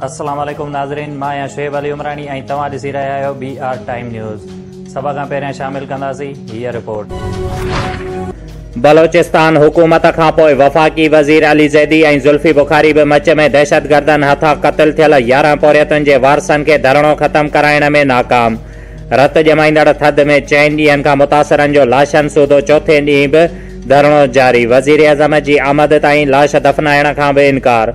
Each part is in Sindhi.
السلام عليڪم ناظرين مان آهيان شعيب علي عمراڻي ۽ توهان ڏسي رهيا آهيو بي آر ٽائيم نيوز سڀ کان پهريان شامل ڪنداسين هيء رپورٽ. بلوچستان حڪومت کانپوء وفاقي وزير علي زيدي ۽ زلفي بخاري به مچ ۾ دهشتگردن هٿان قتل ٿيل 11 پورهيتن جي وارثن کي ڌرڻو ختم ڪرائڻ ۾ ناڪام. رت ڄمائيندڙ ٿڌ ۾ چئن ڏينهن کان متاثرن جو لاشن سوڌو چوٿين ڏينهن به ڌرڻو جاري، وزيراعظم جي آمد تائين لاش دفنائڻ کان به انڪار.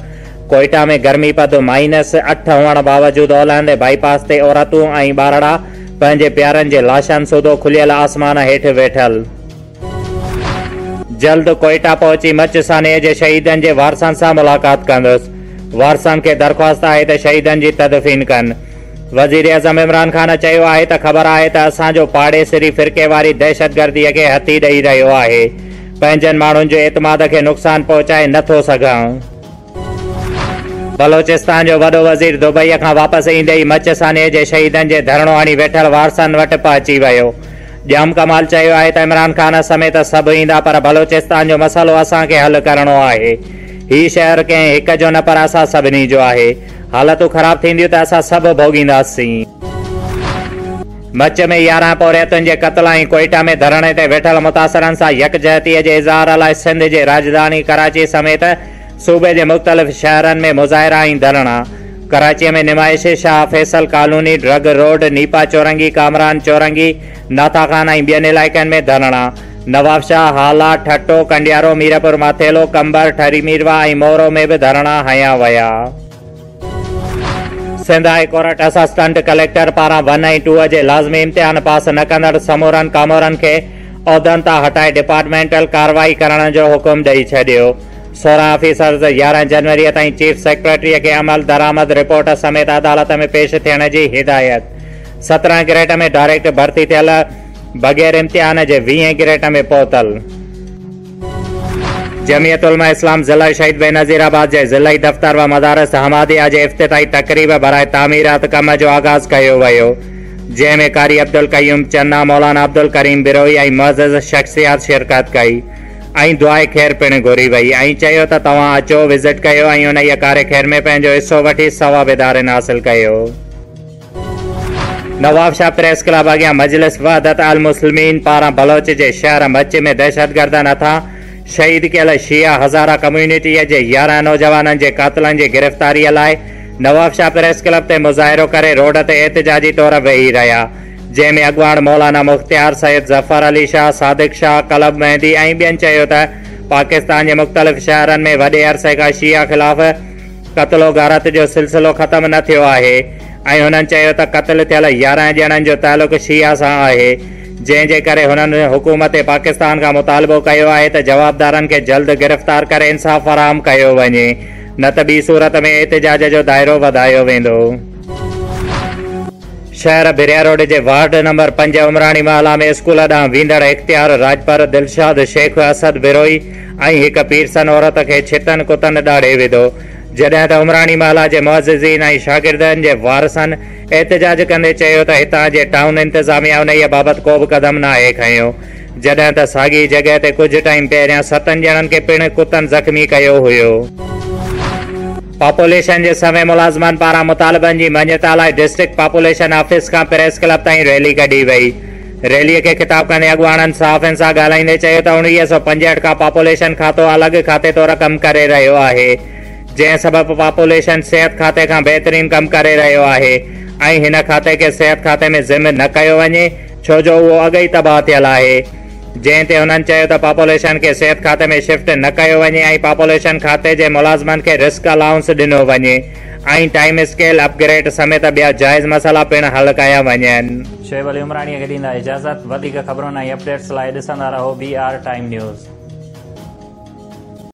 ڪوئيٽا ۾ گرمي پد مائنس 8 هئڻ باوجود اولهندي بائي پاس تي عورتون ۽ ٻارڙا پنهنجي پيارن جي لاشن سوڌو کليل آسمان هيٺ ويٺل. جلد ڪوئيٽا پهچي مچ سانحي جي شهيدن جي وارثن سان ملاقات ڪندس، وارثن کي درخواست آهي ته شهيدن جي تدفين ڪن. وزيراعظم عمران خان چيو آهي ته خبر آهي ته اسان جو پاڙيسري فرقيواري دهشتگردي کي هٿي ڏئي رهيو آهي، پنهنجن ماڻهن جي اعتماد کي نقصان پهچائي نه ٿو سگهان. بلوچستان جو وڏو وزير دبئي کان واپس ايندي ئي مچ سانحي جي شهيدن جي ڌرڻو هڻي ويٺل وارثن وٽ پهچي ويو. ڄام ڪمال چيو آهي ته عمران خان سميت سڀ ايندا پر بلوچستان جو مسئلو اسان کي حل ڪرڻو آهي، هي شهر ڪنهن هڪ جو نه پر اسان سڀني جو آهي. حالتون خراب ٿينديون ته اسان سڀ ڀوڳينداسين. مچ ۾ 11 پورهيتن جي قتل ۽ ڪوئيٽا ۾ ڌرڻي تي ويٺل متاثرن سان يڪجهتي جي اظهار لاء سنڌ جي راڄڌاني ڪراچي سميت صوبي جي مختلف شهرن ۾ مظاهرا ۽ ڌرڻا. ڪراچي ۾ نمائش، Shah Faisal colony, drigh road, Nipa Chowrangi, Kamran Chowrangi, Natha Khan ۽ ٻين علائقن ۾ ڌرڻا. نوابشاهه، هالا، ٺٽو، ڪنڊيارو، ميرپور ماٿيلو، قمبر، ٺري ميرواهه ۽ مورو ۾ به ڌرڻا هنيا ويا. Sindh high court assistant collector پاران 1 ۽ 2 جي لازمي امتحان پاس نه ڪندڙ سمورن ڪامورن کي عهدن تان هٽائي ڊپارٽمينٽل ڪارروائي ڪرڻ جو حڪم ڏئي ڇڏيو. 16 آفيسرز 11 جنوري تائين چيف سيڪريٽري کي عمل درآمد رپورٽ سميت عدالت ۾ پيش ٿيڻ جي هدايت. 17 گريڊ ۾ ڊائريڪٽ ڀرتي ٿيل بغير امتحان جي 20 گريڊ ۾ پهتل. جمعيت علماء اسلام ضلعي شهيد بينظير آباد جي ضلعي دفتر و مدارس حماديه جي افتتاحي تقريب براء تعميرات ڪم جو آغاز ڪيو ويو، جنهن ۾ قاري عبدالقيوم چنا، مولانا عبدالڪريم بروهي ۽ معزز شخصيات شرڪت ڪئي ۽ دعاء خير پڻ گهري وئي ۽ چيو ته توهان اچو، وزٽ ڪيو ۽ انهيء ڪار خير ۾ پنهنجو حصو وٺي ثواب دارين حاصل ڪيو. نوابشاهه پريس ڪلب اڳيان مجلس وحدت المسلمين پاران بلوچ جي شهر مچ ۾ دهشتگردن هٿان شهيد ڪيل شيعه هزاره ڪميونٽيء جي 11 نوجوانن جي قاتلن جي گرفتاريء لاء نوابشاهه پريس ڪلب تي مظاهرو ڪري روڊ تي احتجاجي طور ويهي رهيا، جنهن ۾ اڳواڻ مولانا مختيار، سيد ظفر علي شاهه، صادق شاهه، قلب مهدي ۽ ٻين چيو ته پاڪستان جي مختلف شهرن ۾ وڏي عرصي کان شيعه خلاف قتل و غارت جو سلسلو ختم نه ٿيو آهي ۽ هنن چيو ته قتل ٿيل 11 ڄڻن جو تعلق شيعه سان آهي، جنهن جي ڪري هنن حڪومت پاڪستان کان مطالبو ڪيو آهي ته جوابدارن کي جلد گرفتار ڪري انصاف فراهم ڪيو وڃي نه ته ٻي صورت ۾ احتجاج جو دائرو وڌايو ويندو. شهر ڀريا روڊ جي وارڊ نمبر 5 عمراڻي محلا ۾ اسڪول ڏانهن ويندڙ اختيار راڄپر، دلشاد شيخ، اسد بروهي ۽ هڪ پيرسن عورت کي ڇتن ڪتن ڏاڙهي وڌو، جڏهن ته عمراڻي محلا جي معززين ۽ شاگردن جي وارثن احتجاج ڪندي چيو ته هتان جي ٽائون انتظاميا انهيء بابت ڪو به قدم ناهي کنيو، جڏهن ته ساڳي جڳهه تي ڪجهه ٽائيم پهريان ستن ڄڻن کي پڻ ڪتن زخمي ڪيو هيو. پاپوليشن جي سوين ملازمن پاران مطالبن جي مڃتا لاء ڊسٽرڪٽ پاپوليشن آفيس کان پريس ڪلب تائين ريلي ڪڍي وئي. ريلي کي خطاب ڪندي اڳواڻن صحافين سان ڳالهائيندي چيو ته 1965 کان پاپوليشن کاتو الڳ کاتي طور ڪم ڪري رهيو آهي، جنهن سبب پاپوليشن صحت کاتي کان بهترين ڪم ڪري رهيو آهي ۽ هن کاتي کي صحت کاتي ۾ ضم نه ڪيو وڃي ڇو جو اهو اڳ ئي تباهه ٿيل آهي. جنهن تي هنن چيو ته پاپوليشن کي صحت کاتي ۾ شفٽ نه ڪيو وڃي ۽ پاپوليشن کاتي جي ملازمن کي رسڪ الائونس ڏنو وڃي ۽ ٽائيم اسڪيل اپ گريڊ سميت ٻيا جائز مسئلا پڻ حل ڪيا وڃن. شعيب علي عمراڻيء کي ڏيندا اجازت، وڌيڪ خبرن ۽ اپڊيٽس لاء ڏسندا رهو بي آر ٽائيم نيوز.